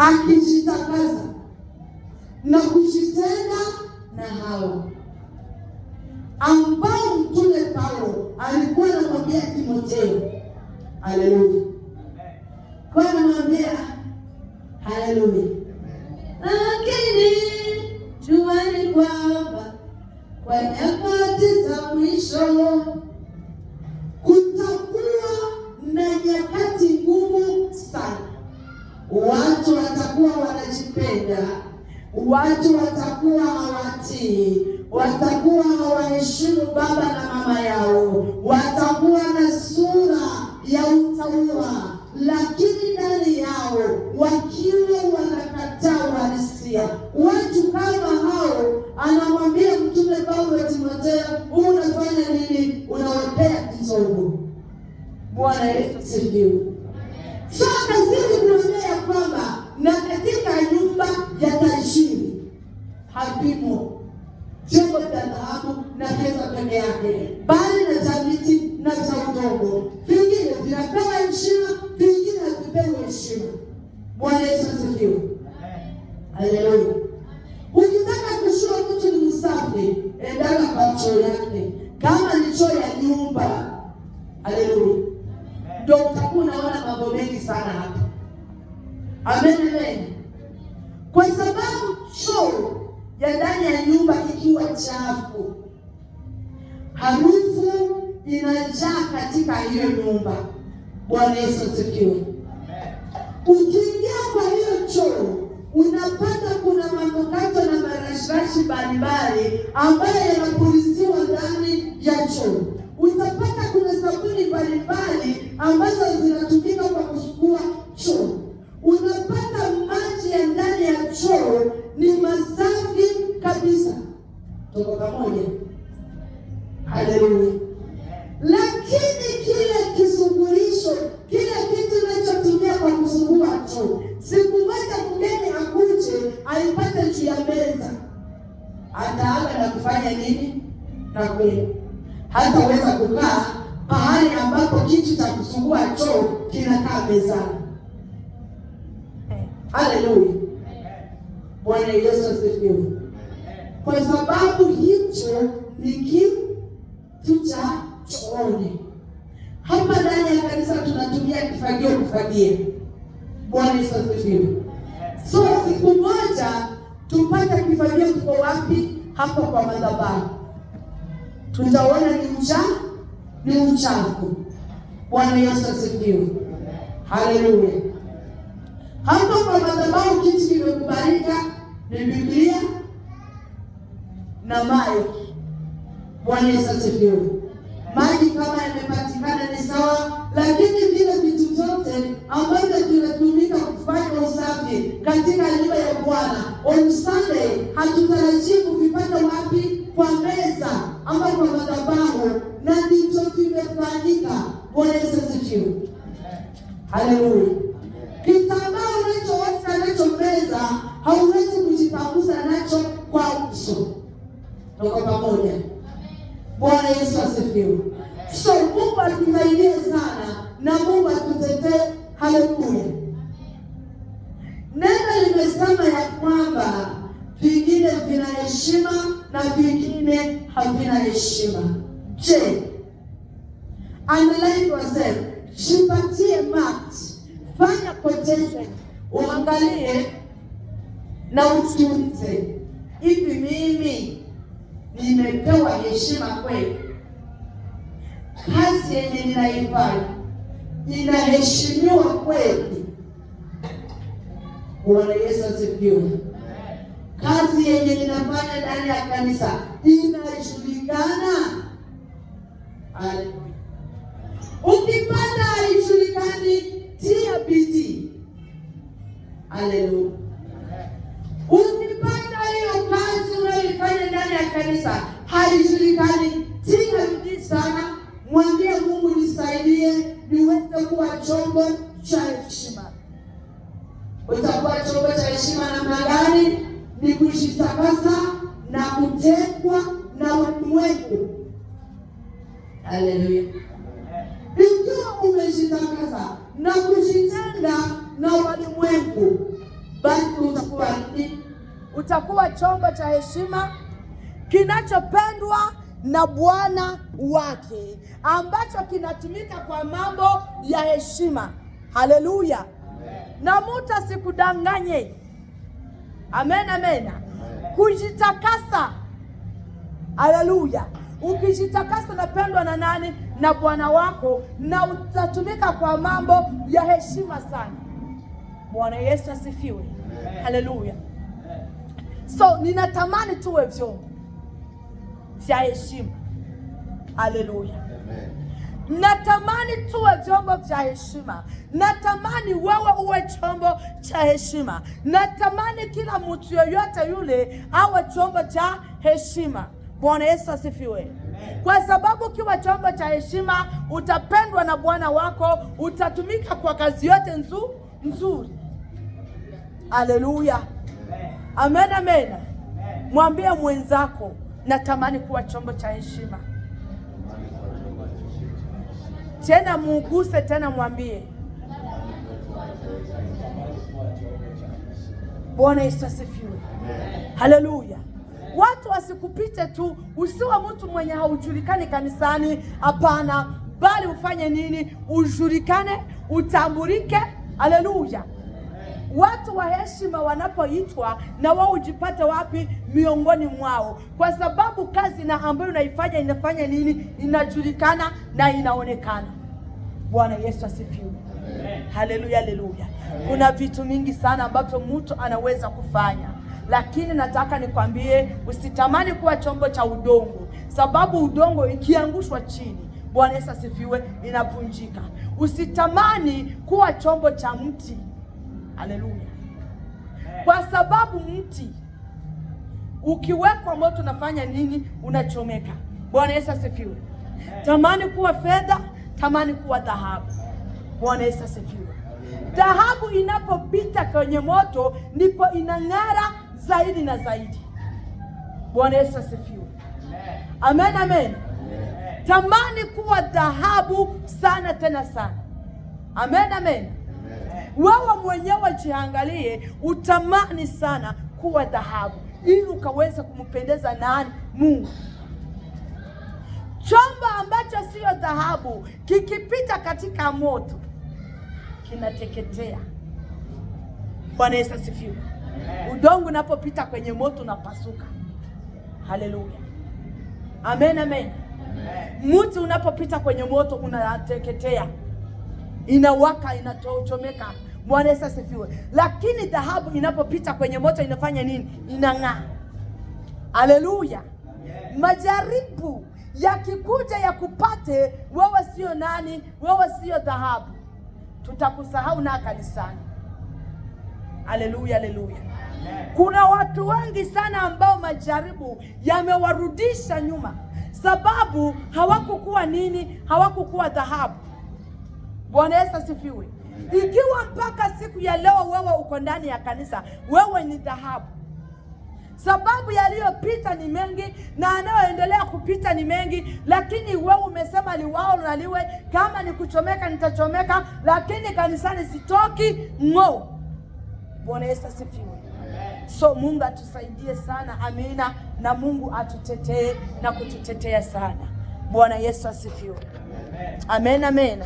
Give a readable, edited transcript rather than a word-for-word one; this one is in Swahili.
Akijitakaza na kujitenga na hao ambao mtume Paulo alikuwa anamwambia Timotheo. Haleluya! Kwa anamwambia, haleluya, lakini jueni kwamba kwa nyakati za mwisho kutakuwa na nyakati ngumu sana. Watu watakuwa wanajipenda, watu watakuwa hawatii, watakuwa hawaheshimu baba na mama yao, watakuwa na sura ya utauwa, lakini ndani yao wakiwa wanakataa uhalisia. Watu kama hao, anamwambia mtume Paulo Timotheo, unafanya nini? Unawapea kisogo. Bwana Yesu asifiwe. So akazidi kuambia ya kwamba na katika nyumba ya tajiri havimo vyombo vya dhahabu na fedha peke yake, bali na za miti na za udongo. Vingine vinapewa heshima, vingine havipewi heshima. Bwana Yesu asifiwe. Haleluya. Ukitaka kujua mtu ni msafi, endana kwa choo yake, kama ni choo ya nyumba. Haleluya, ndio utakuwa unaona mambo mengi sana hapa. Amen, amen. Kwa sababu choo ya ndani ya nyumba ikiwa chafu, harufu inajaa katika hiyo nyumba. Bwana Yesu asifiwe. Ukiingia kwa hiyo choo unapata kuna manukato na marashirashi mbalimbali ambayo yanapuliziwa ndani ya choo. Utapata kuna sabuni mbalimbali ambazo zinatumika kwa kusugua choo. Unapata maji ya ndani ya choo ni masafi kabisa. Tuko pamoja? Haleluya! Lakini kile kisugulisho, kile kitu unachotumia kwa kusugua choo, siku moja mgeni akuje aipate juu ya meza, ataaga na kufanya nini? Na kweli hataweza kukaa pahali ambapo kitu cha kusugua choo kinakaa mezani. Haleluya! Bwana Yesu asifiwe. Kwa sababu hicho ni kitu cha chooni. Hapa ndani ya kanisa tunatumia kifagio kufagia. Bwana Yesu asifiwe. So siku moja tupate kifagio kiko wapi? Hapo kwa madhabahu, tutaona ni uchafu. Bwana Yesu asifiwe. Haleluya. Hapo kwa madhabahu kitu kimekubalika ni Biblia na maji. Bwana Yesu asifiwe. Maji kama yamepatikana ni sawa, lakini vile vitu vyote ambavyo vinatumika kufanya usafi katika nyumba ya Bwana on Sunday hatutarajii kuvipata wapi? Kwa meza ama kwa madhabahu, na ndicho kimefanyika. Bwana Yesu asifiwe. Haleluya. Kitambaa unachoweka nacho meza hauwezi kujipangusa nacho kwa uso. Tuko pamoja? Bwana Yesu asifiwe. So Mungu atusaidie sana na Mungu atutetee. Haleluya. Neno limesema ya kwamba vingine vina heshima na vingine havina heshima. Je, analyze yourself, jipatie marks, fanya quotation, uangalie na ujiulize, hivi mimi nimepewa heshima kweli? Kazi yenye ninaifanya inaheshimiwa kweli? Bwana Yesu asifiwe. Kazi yenye ninafanya ndani ya kanisa inajulikana. Haleluya. Ukipata haijulikani, tia bidii. Haleluya. Ukipata hiyo kazi unayoifanya ndani ya kanisa haijulikani, tia bidii sana, mwambie Mungu, nisaidie niweze kuwa chombo cha heshima. Utakuwa chombo cha heshima namna gani? Ni kujitakasa na kutengwa na walimwengu. Haleluya! Ikiwa umejitakasa na kujitenga na walimwengu, Basi utakuwa nini? Utakuwa chombo cha heshima kinachopendwa na Bwana wake, ambacho kinatumika kwa mambo ya heshima. Haleluya! Na mtu asikudanganye. Amen, amen. Kujitakasa, haleluya. Ukijitakasa unapendwa na nani? Na Bwana wako, na utatumika kwa mambo ya heshima sana. Bwana Yesu asifiwe. Haleluya. So ninatamani tuwe vyombo vya heshima. Haleluya. Natamani tuwe vyombo vya heshima. Natamani wewe uwe chombo cha heshima. Natamani kila mtu yoyote yule awe chombo cha heshima. Bwana Yesu asifiwe. Kwa sababu ukiwa chombo cha heshima utapendwa na Bwana wako, utatumika kwa kazi yote nzuri. Haleluya. Amen, amen. Mwambie mwenzako, natamani kuwa chombo cha heshima. Tena muuguse tena, mwambie Bwana Yesu asifiwe. Haleluya. Watu wasikupite tu, usiwe mtu mwenye haujulikani kanisani. Hapana, bali ufanye nini? Ujulikane, utambulike. Haleluya. Watu wa heshima wanapoitwa na wao ujipate wapi? Miongoni mwao, kwa sababu kazi na ambayo unaifanya inafanya nini? Inajulikana na inaonekana. Bwana Yesu asifiwe. Haleluya, haleluya. Kuna vitu mingi sana ambavyo mtu anaweza kufanya, lakini nataka nikwambie, usitamani kuwa chombo cha udongo, sababu udongo ikiangushwa chini, Bwana Yesu asifiwe, inavunjika. Usitamani kuwa chombo cha mti. Haleluya. Kwa sababu mti ukiwekwa moto unafanya nini? Unachomeka. Bwana Yesu asifiwe. Tamani kuwa fedha, tamani kuwa dhahabu. Bwana Yesu asifiwe. Dhahabu inapopita kwenye moto ndipo inang'ara zaidi na zaidi. Bwana Yesu asifiwe. Amen, amen. Tamani kuwa dhahabu sana tena sana. Amen, amen. Wewe mwenyewe jiangalie, utamani sana kuwa dhahabu ili ukaweza kumpendeza nani? Mungu. Chombo ambacho siyo dhahabu kikipita katika moto kinateketea. Bwana Yesu asifiwe. Udongo unapopita kwenye moto unapasuka. Haleluya, amen, amen. Mti unapopita kwenye moto unateketea, inawaka, inachomeka. Bwana Yesu asifiwe. Lakini dhahabu inapopita kwenye moto inafanya nini? Inang'aa. Haleluya. Majaribu yakikuja yakupate wewe, sio nani? Wewe sio dhahabu, tutakusahau na kanisani. Haleluya, haleluya. Kuna watu wengi sana ambao majaribu yamewarudisha nyuma, sababu hawakukuwa nini? Hawakukuwa dhahabu. Bwana Yesu asifiwe. Ikiwa mpaka siku ya leo wewe uko ndani ya kanisa, wewe ni dhahabu. Sababu yaliyopita ni mengi na anayoendelea kupita ni mengi, lakini wewe umesema liwao na liwe, kama ni kuchomeka nitachomeka, lakini kanisani sitoki ng'o. Bwana Yesu asifiwe. So Mungu atusaidie sana, amina, na Mungu atutetee na kututetea sana. Bwana Yesu asifiwe. Amen, amen.